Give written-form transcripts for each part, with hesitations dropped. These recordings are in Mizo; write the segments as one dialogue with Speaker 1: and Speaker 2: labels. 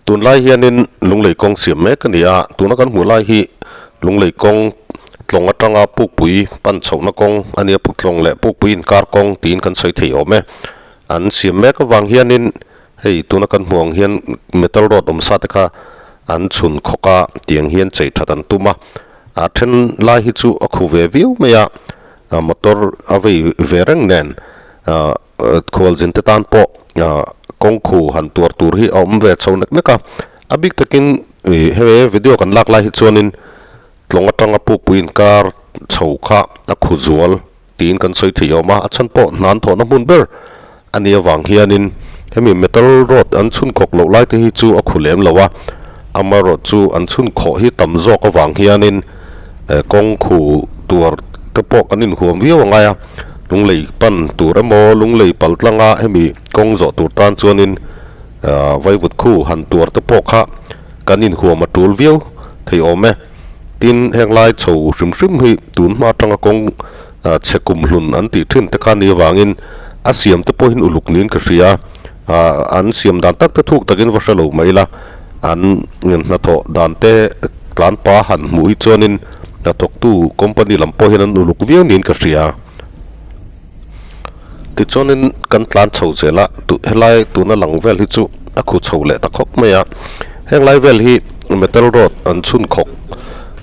Speaker 1: Tunlai hianin lunglei kawng siam mek a ni a, tuna kan hmuh lai hi lunglei kawng tlawng atanga pukpui pan chhohna kawng a nia, tlawng leh pukpui inkar kawng tiin kan sawi thei awm e. An siam mek avang hianin hei tuna kan hmuh ang hian metal road awm sa te kha an chhun khawk a, tiang hian chei that an tum a, a then lai hi chu a khu ve viau mai a, motor a vei ve reng nen ah khualzin te tan pawh ah kawng khu han tuar tur hi a awm ve chho nek nek a, a bik takin ih he video kan lak lai hi chuanin tlawng atanga pukpui inkar chho kha a khu zual tiin kan sawi thei awm a, a chhan pawh hnan thawhna hmun ber a nih avang hianin hemi metal road an chhun khawk loh lai te hi chu a khu lem lo a, amaherawh chu an chhun khawh hi tam zawk avang hianin eh kawng khu tuar te pawh kan inhuam viau a ngai a, lunglei pan tur emaw lunglei pal tlanga hemi kawng zawh tur tan chuanin ah vaivut khu han tuar te pawh kha kan inhuam a tul viau thei awm e. Tin, heng lai chho hrim hrim hi tun hma atanga kawng chhe kum hlun an tih thin te kha ni avangin a siam te pawhin uluk niin ka hria. An siam dan tak te thuk takin va hre lo mai ila, an hnathawh dan te tlan pa han hmuh hi chuanin hnathawktu company lam pawh hian an uluk viau niin ka hria. Tichuanin kan tlan chho zel a, helai tuna lang vel hi chu a khu chho leh ta khawp mai a, heng lai vel hi metal road an chhun khawk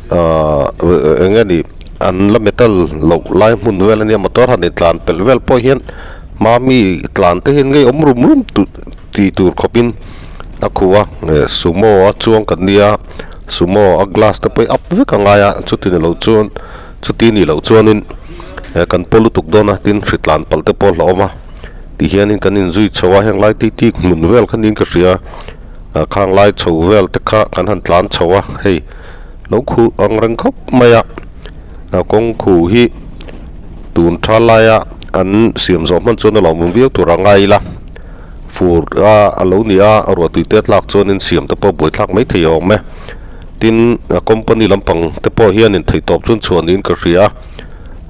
Speaker 1: ahh eng nge ni an la metal loh lai hmun vel ania motor han intlan pelh vel pawh hian hma mi tlan te hian ngei awm rum rum tih tur khawpin a khu a, sumo a chuang kan nia sumo a glass te pawh hi up vek a ngai a chuti ni loh chuan chuti ni loh chuanin. eh kan paw lutuk dawn a tin hritlan palh te pawh a hlauhawm a tihianin kan inzui chho a heng lai titi hmun vel kha niin ka hria ah khang lai chho vel te kha kan han tlan chho a hei lo khuh ang reng khawp mai a ah kawng khuh hi tun tha laia an siam zawh hman chuan a lawmawm viau tur a ngai ila fur a a lo ni a ruahtui te tlak chuanin siam te pawh buaithlak mai thei a awm e tin a company lampang te pawh hianin theihtawp chuan chhuah niin ka hria a.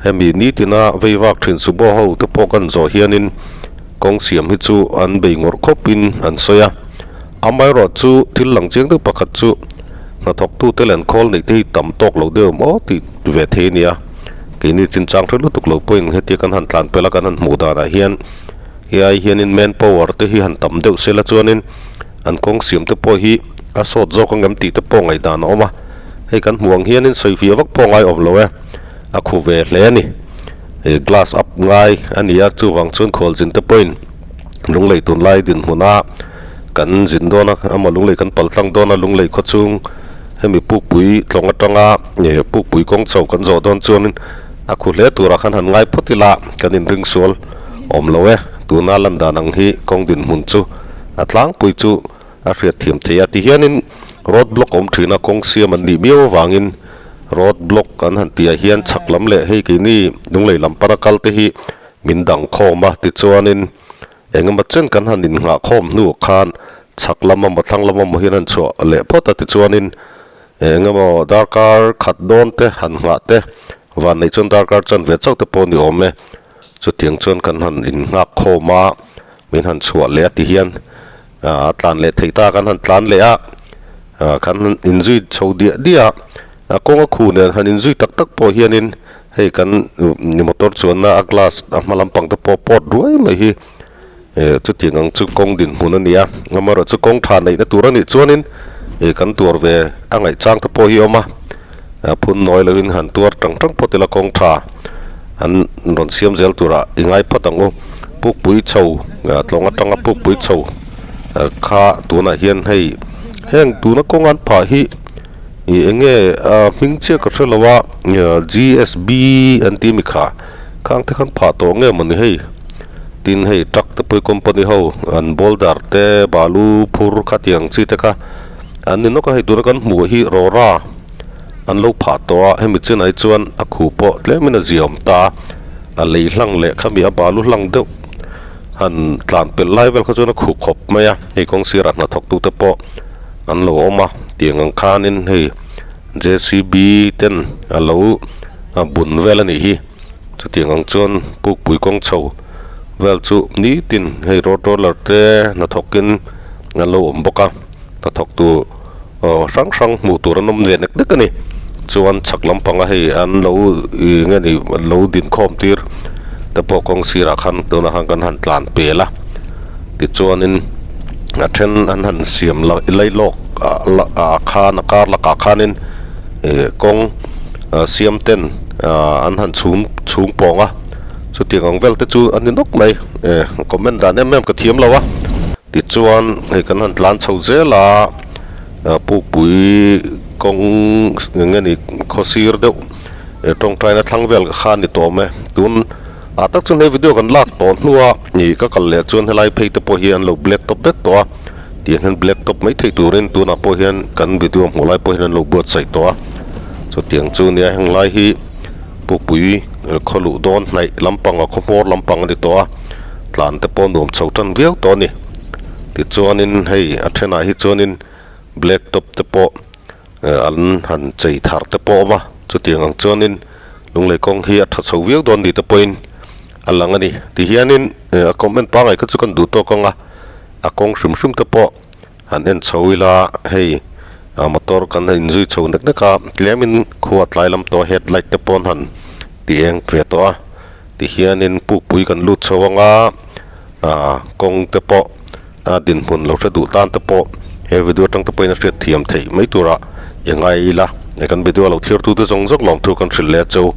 Speaker 1: Hemi nitina vei vak thin subo ho te pawh kan zawh hianin kawng siam hi chu an bei ngawrh khawpin an sawi a. Amaherawh chu thil lang chiang deuh pakhat chu hnathawktute leh an khawl neih te hi tam tawk lo deuh maw tih ve thei a ni a. Keini chinchang hre lutuk lo pawhin hetia kan han tlan pelh a kan han hmuh danah hian hei ai hianin man power te hi han tam deuh sela chuanin an kawng siam te pawh hi a sawt zawk angem tih te pawh ngaihdan a awm a. Hei kan hmuh ang hianin sawifiah vak pawh ngai awm lo e. A khu ve hle a ni. Ih glass up ngai a ni a, chuvang chuan khualzin te pawhin lunglei tunlai dinhmuna kan zin dawn a, amaw lunglei kan pal tlang dawn a, lunglei khaw chung hemi pukpui tlawng atanga ih pukpui kawng chho kan zawh dawn chuanin a khu hle turah khan han ngai phawt ila kan inring sual awm lo e. Tuna lan dan ang hi kawng dinhmun chu a tlangpui chu a hriat thiam thei a tihianin road block awm thin a kawng siam an nih miau avangin road block an han tih ah hian chhak lam leh hei keini lunglei lam pana kal te hi min dang khawm a tichuanin engemaw chen kan han innghah khawm hnu khan chhak lam emaw thlang lam emaw hian an chhuah leh phawt a tichuanin engemaw darkar khat dawn te han nghah te van neih chuan darkar chanve chauh te pawh a ni awm e chutiang chuan kan han innghak khawm a min han chhuah leh a ti hian. A tlan leh theih ta kan han tlan leh a, kan han inzui chho diah diah a, kawng a khu nen han inzui tak tak pawh hianin hei kan motor chuanna a glass a hma lampang te pawh pawt ruai mai hi eh chutiang ang chu kawng dinhmun a ni a, amaherawh chu kawng tha neihna tur a nih chuanin ih kan tuar ve a ngaih chang te pawh hi a awm a, phun nawi loin han tuar tang tang phawt ila kawng tha an rawn siam zel turah i ngai phawt ang u. Pukpui chho tlawng atanga pukpui chho kha tunah hian hei heng tuna kawng an phah hi ih eng nge a hming chiah ka hre lo a G_S_B an tih ami kha khang te khan phah tawh nge mawni hei tin hei truck te pawh hi company ho an boulder te balu phur khatiang chi te kha an ni nawk a hei tuna kan hmuh hi rawra an lo phah tawh a hemi chinah hi chuan a khu pawh tlemin a ziaawm ta a. A lei hlang leh khami a balu hlang deuh han tlan pelh lai vel kha chuan a khuh khawp mai a hei kawng sirah hnathawk tute pawh an lo awm a tiang ang khanin hei J C B ten a lo bun vel a nih hi chutiang ang chuan pukpui kawng chho vel chu nitin hei road roller te hnathawkin an lo awm bawk a. hnathawktu hrang hrang hmuh tur an awm ve nek nek a ni. Chuan chhak lampanga hei an lo ih nge ni an lo din khawm tir te pawh kawng sirah khan tunah khan kan han tlan pel a tichuanin a then an han siam lai lawk ah khan a kar lakah khanin ih kawng siam ten an han chhum chhung pawng a chutiang ang vel te chu a ni nawk mai eh comment dan em em ka thiam lo a tichuan hei kan han tlan chho zel a pukpui kawng eng nge ni khaw sir deuh eh tawngtaina thlang vel kha a ni tawm e tun ah tak chuan he video kan lak tawh hnua ih ka kal leh chuan helai phei te pawh hi an lo black top vek tawh a tiang hian black top mai thei turin tunah pawh hian kan video hmuh lai pawh hian an lo buatsaih tawh a chutiang chu nia heng lai hi pukpui khaw luh dawn hnaih lampang a khaw hmawr lampang a ni tawh a tlan te pawh nuam chho tan viau tawh a ni tichuanin hei a thenah hi chuanin black top te pawh an han chei thar te pawh a awm a chutiang ang chuanin lunglei kawng hi a tha chho viau dawn ni te pawhin a lang a ni tihianin a comment pangai kha chu kan duh tawk ang a a kawng hrim hrim te pawh han en chho ila hei motor kan han inzui chho nek nek a tlemin khua tlai lam tawh headlight te pawh an han ti eng ve tawh a tihianin pukpui kan lut chho ang a kawng te pawh a dinhmun lo hre duh tan te pawh he video atang te pawhin a hriat thiam theih mai turah i ngai ila kan video lo thlir tute zawng zawng lawmthu kan hrilh leh a cheu.